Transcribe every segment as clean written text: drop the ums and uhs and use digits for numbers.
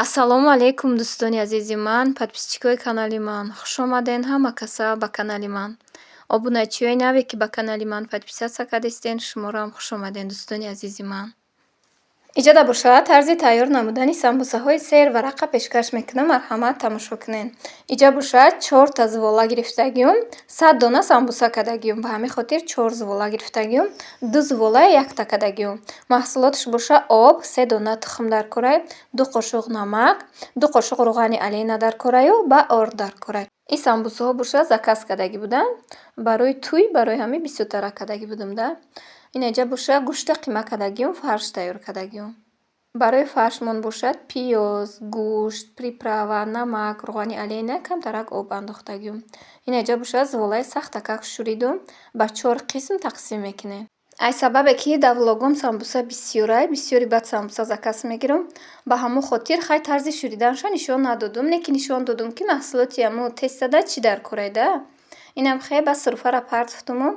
Ассалому алайкум, дӯстони азизи ман, подписчикои канали ман. Хушомаден ҳама каса ба канали ман. Обуначиёи наве, ки ба канали ман подписаться кардистен, шуморо ҳам хушомаден, дӯстони азизи ман. Иҷода бошад, тарзи тайёр намудани самбусаҳои серварақа пешкаш мекунам, марҳамат, тамошо кунед. Иҷа бошад, чорта зувола гирифтагиюм, 100 дона самбуса кардагиюм. Ба ҳамин хотир чор зувола гирифтагиюм, ду зуволаи якта кардагиюм. Маҳсулоташ боша: об, се дона тухм дар корай, 2 қошуқ намак, 2 қошуқ рӯғани Олейна дар кораю ба орд дар корай. Ин самбусаҳо боша, заказ кардагӣ будам барои тӯй, барои ҳамин бисёртара кардагӣ будам да. Ина иҷа боша, гӯшта қима кардагиюм, фарш тайёр кардагиюм. Барои фаршмон бошад, пиёз, гӯшт, приправа, намак, рӯғани Олейна, камтарак об андохтагиюм. Ина иҷа бошад, зуволаи сахтакак шӯридум, ба чор қисм тақсим мекунем. Ай сабабе ки дар влогом самбуса бисёрай, бисёри баъд самбуса заказ мегирам, ба ҳамон хотир хай тарзи шӯриданашро нишон надодум, не ки нишон додум, ки маҳсулоти ҳамо тестада чӣ дар корай да. Инам хе ба сурфара партофтуму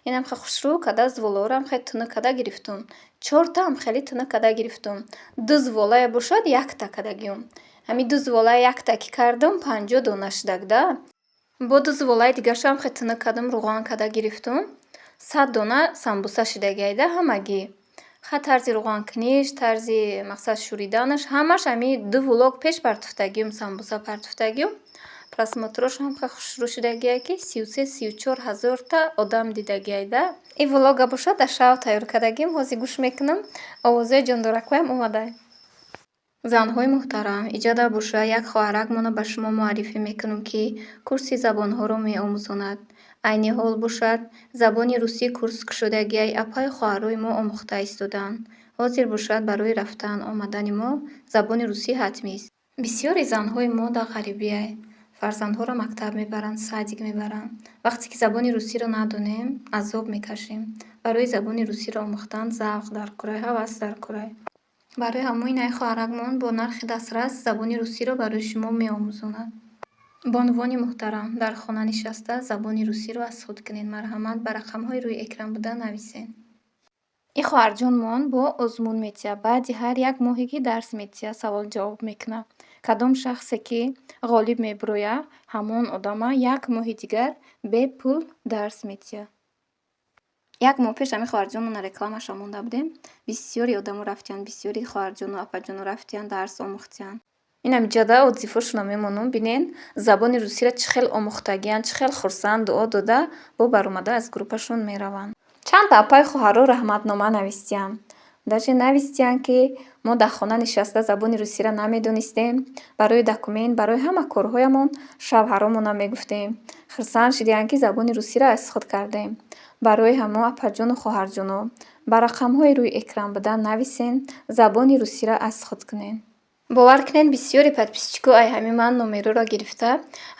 инам хе хушрӯ карда зуволаҳоро хе тунук карда гирифтум. Чортаам хеле тунук карда гирифтум. Ду зуволае бошад, якта кардагиюм. Ҳамин ду зуволаи якта ки кардум, 50 дона шудак да. Бо ду зуволаи дигарашам хе тунук кардум, рӯған карда гирифтум. 100 дона самбуса шидагиай да ҳамагӣ. Ха, тарзи рӯғанкуниш, тарзи, мақсад, шӯриданаш ҳамаш ҳамин ду влог пеш партофтагиюм, самбуса партофтагиюм. Просмотрошам хе хушрӯ шидагиай, ки 33-34 ҳазорта одам дидагиай да. Ин влога бошад, дар шав тайёр кардагим, ҳозир гӯш мекунам, овозҳои ҷондоракҳоям омадай. Занҳои муҳтарам, иҷода боша, як хоҳаракмонро ба шумо муаррифӣ мекунам, ки курси забонҳоро меомӯзонад. Айни ҳол бошад, забони русӣ курс кушодагиай, апаю хоҳарои мо омӯхта истодаанд. Ҳозир бошад, барои рафтан омадани мо забони русӣ ҳатмист. Бисёри занҳои мо дар ғарибиай. Фарзандҳоро мактаб мебаранд, садик мебаранд. Вақте ки забони русиро надонем, азоб мекашем. Барои забони русиро омӯхтан завқ дар корай, ҳавас дар корай. Барои ҳамои ин хоҳаракмон бо нархи дастрас забони русиро барои шумо меомӯзонад. Бонувони муҳтарам, дар хона нишаста забони русиро аз худ кунед. Марҳамат, ба рақамҳои рӯи экран буда нависед. Ин хоҳарҷонмон бо озмун метиҳад. Баъди ҳар як моҳе ки дарс метиҳад, савол-ҷавоб мекунад. Кадом шахсе ки ғолиб мебурояд, ҳамон одама як моҳи дигар бепул дарс метиҳад. Як моҳ пеш ҳамин хоҳарҷонмонро рекламаша монда будем. Бисёри одамо рафтиянд, бисёри хоҳарҷону апаҷону рафтиянд, дарс омӯхтиянд. Инам иҷода отзывҳошонро мемонам, бинен, забони русиро чӣ хел омӯхтагиянд, чӣ хел хурсанд, дуо дода, бо баромада аз группашон мераванд. Чандта апаю хоҳаро раҳматнома навистиянд. Даже навистиянд, ки мо дар хона нишаста забони русиро намедонистем, барои документ, барои ҳама корҳоямон шавҳаромонро мегуфтем. Хурсанд шудиянд, ки забони русиро аз худ кардем. Барои ҳамо, апаҷону хоҳарҷоно, ба рақамҳои рӯи экран буда нависен, забони русиро аз худ кунед. Бовар кунед, бисёри подписчико ай ҳамин ман номероро гирифта,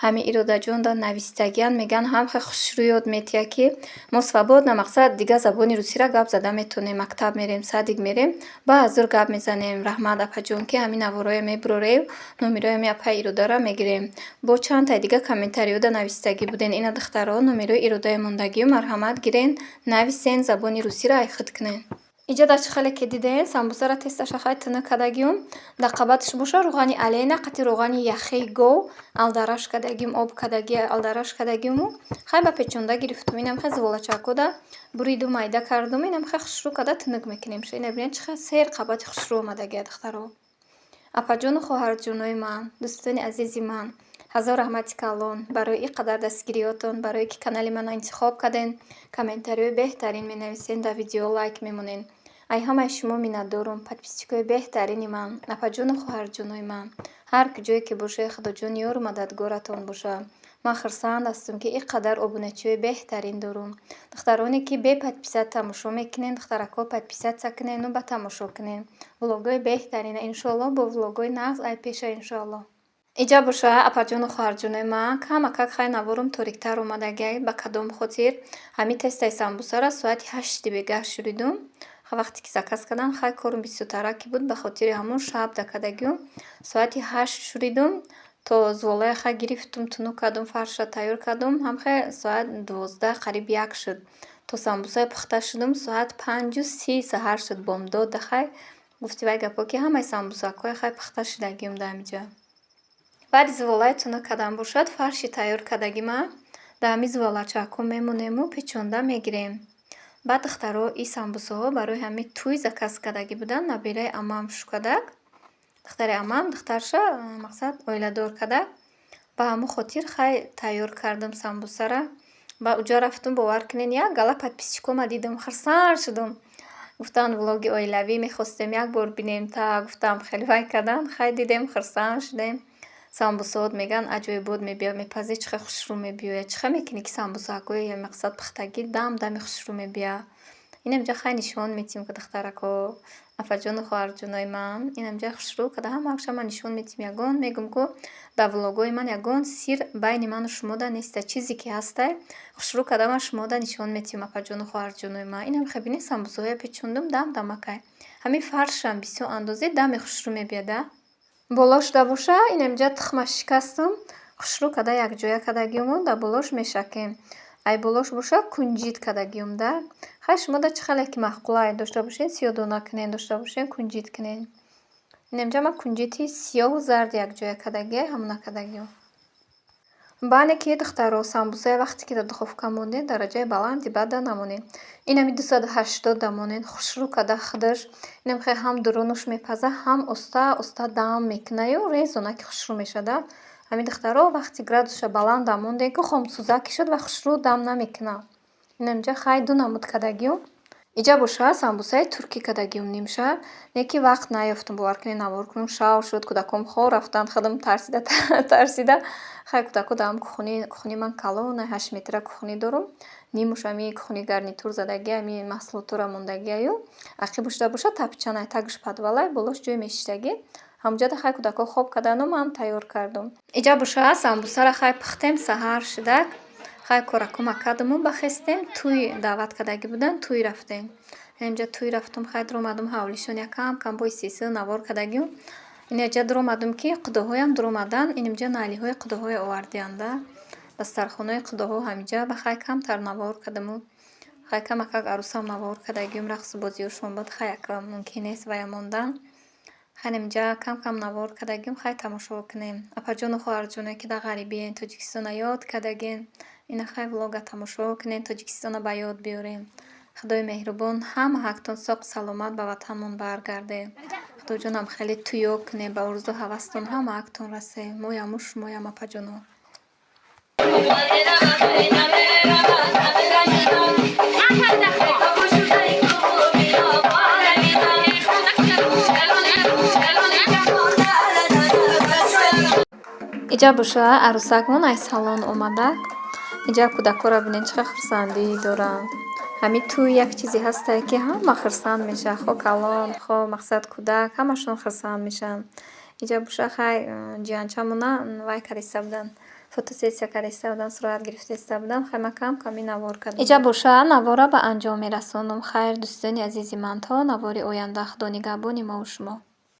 ҳамин Иродаҷонда навистагиянд, мегӯянд, ҳам хе хушрӯ ёд метиҳад, ки мо свободно, мақсад, дигар забони русиро гап зада метавонем, мактаб мерем, садик мерем, баъзур гап мезанем. Раҳмат, апаҷон, ки ҳамин наворҳоя мебурорем, номерои ҳамин апаи Иродаро мегирем. Бо чандтаи дигар комментариёда навистагӣ буден. Ина, духтаро, номерои Иродае мондагию, марҳамат, гирен, нависен, забони русиро ай худ кунед. Иҷода чӣ хеле ки дидем, самбусаро тесташа хай тунук кардагиюм. Дар қабаташ боша, рӯғани Олейна қати рӯғани яхеи гов алдараш кардагиюм, об кардагӣ алдараш кардагиюму хай ба печонда гирифтум. Инам хе зуволачакода буриду майда кардум, инам хе хушрӯ карда тунук мекунем. Ина бинед, чӣ хел сер қабати хушрӯ омадагия, духтаро. Апаҷону хоҳарҷонои ман, дӯстони азизи ман, ҳазор раҳмати калон барои ин қадар дастгириётон, барое ки канали маро интихоб карден, комментариҳои беҳтарин менависен, дар видео лайк мемонед. Ай ҳамаи шумо миннатдорум, подписчикои беҳтарини ман, апаҷону хоҳарҷонои ман. Ҳар куҷое ки бошед, Худоҷон ёру мададгоратон бошад. Ман хурсанд ҳастам, ки ин қадар обуначиҳои беҳтарин дорум. Духтароне ки бе подписать тамошо мекунед, духтаракҳо, подписаться кунену ба тамошо кунед. Влогҳои беҳтарина, иншоалло, бо влогҳои нағз ай пеша, иншоалло. Иҷа боша, апаҷону хоҳарҷонои ман, камакак хай наворум ториктар омадагиай. Ба кадом хотир? Ҳамин тестаи самбусаро соати 8-и бегаҳ шуридум. Вақте ки заказ кардам, хай корум бисёртара ки буд, ба хотири ҳамон шаб дакардагиюм. Соати 8 шуридум, то зуволая хай гирифтум, тунук кардум, фаршро тайёр кардум, ҳамхе соат 12, қариб 1 шуд. То самбусаи пухта шудум, соат 5:30 саҳар шуд, бомдод. Хай Гуфти вай гапҳо, ки ҳамаи самбусакҳои хай пухта шудагиам дар ҳамиҷа. Баъди зуволаи тунук кардан бошад, фарши тайёр кардагима дар ҳамин зуволачаҳко мемонему печонда мегирем. Баъд, духтаро, ин самбусаҳо барои ҳамин тӯй заказ кардагӣ буданд. Набираи аммам шукадак. Духтари аммам духтарша, мақсад, оиладор кардак. Ба ҳамон хотир хай тайёр кардам самбусара. Ба уҷа рафтум, бовар кунед, як гала подписчикома дидам, хурсанд шудум. Гуфтанд, влоги оилавӣ мехостем як бор бинем, та гуфтам, хеле вай карданд. Хай дидем, хурсанд шудем. Самбусаҳот, мегӯянд, аҷоибот мебиёяд, мепазӣ, чӣ хел хушрӯ мебиёяд. Чӣ хел мекунӣ, ки самбусакҳои, мақсад, пухтагӣ дам дами хушрӯ мебиёяд? Инамҷа хай нишон метиҳем, ки духтарако, апаҷону хоҳарҷонои ман, инамҷа хушрӯ када ҳамаашро ман нишон метиҳем. Ягон, мегӯм ку, дар влогҳои ман ягон сир байни ману шумода неста. Чизе ки ҳастай, хушрӯ када ман шумода нишон метиҳем, апаҷону хоҳарҷонои ман. Инам хел бинед, самбусаҳоя печондум, дам дамакай. Ҳамин фаршам бисёр андозед, дами хушрӯ мебиёяд, а. Боло шуда боша, инамҷа тухма шикастум, хушрӯ када якҷоя кардагиуму дар болош мешакем. Ай болош боша, кунҷит кардагиум да. Хай, шумода чӣ хеле ки маъқулай дошта бошед, сиёҳдона кунед, дошта бошед, кунҷит кунед. Инамҷа ман кунҷити сиёҳу зард якҷоя кардагиай, ҳамона кардагиум. Баъне ки, духтаро, самбусае вақте ки дар духовка мондед, дараҷаи баланди баъда намонед. Инами 280 да монед, хушрӯ када худаш. Инам хел ҳам дурунуш мепаза, ҳам оста оста дам мекунаю резона ки хушрӯ мешавад. Ҳамин, духтаро, вақти градусша баланда мондем, ки хомсӯзак ки шуд ва хушрӯ дам намекунад. Инамҷа хай ду намуд кардагиум. Иҷа боша, самбусаи туркӣ кардагиум нимша, не ки вақт наёфтум, бовар кунед, навор кунам. Шав шуд, кӯдаком хоб рафтанд, худам тарсида тарсида. Хай, кӯдако дар ҳам кухни, кухни ман калона, 8 метра кухни дорум. Нимуш ҳами кухни гарнитур задагӣ, ҳами маҳсулотҳоро мондагиаю. Ақиб шуда боша, тапчанай, тагаш подвалай, болош ҷои мешиштагӣ. Ҳамуҷода хай кӯдако хоб кардану ман тайёр кардум. Иҷа боша, самбусаро хай пухтем, саҳар шудак. Хай, коракума кардуму бахестем, тӯй даъват кардагӣ буданд, тӯй рафтем. Инҷа тӯй рафтум, хай дуромадум ҳавлишон, якам кам бо истисо навор кардагиум. Инаҷа дуромадум, ки қудоҳоям дуромаданд, инамҷа налиҳои қудоҳое овардианда. Дастархонаи қудоҳо ҳамиҷа, ба хай камтар навор кардаму. Хай, камакак арӯсам навор кардагиум, рақсу бозиҳошон буд, хай ака мумкин нест вая мондан. Хай, инамҷа кам кам навор кардагиум, хай тамошо кунем. Апаҷону хоҳарҷоное, ки дар ғарибиен, Тоҷикистона ёд кардагин, ина хай влога тамошо кунед, Тоҷикистона ба ёд биёрем. Худои меҳрубон, ҳама ҳақтон соқу саломат ба ватанмон баргардед. Худоҷонам, хеле туё кунед, ба орзу ҳавастон ҳама ҳақтон расед. Мояму шумоям, апаҷоно. Иҷа боша, арӯсакмон аз салон омадак. Иҷа кӯдакҳоро бинед, чӣ қадр хурсандӣ доранд. Ҳамин тӯй як чизе ҳастае, ки ҳама хурсанд мешавад, хо калон, хо, мақсад, кӯдак, ҳамашон хурсанд мешаванд. Иҷа боша, хай ҷиянчамона вай карда буданд, фотосессия карда буданд, сурат гирифта буданд. Хай, ман кам ками навор кардам. Иҷа боша, навора ба анҷом мерасонам. Хайр, дӯстони азизи ман, то навори оянда, Худо нигаҳбони мову шумо.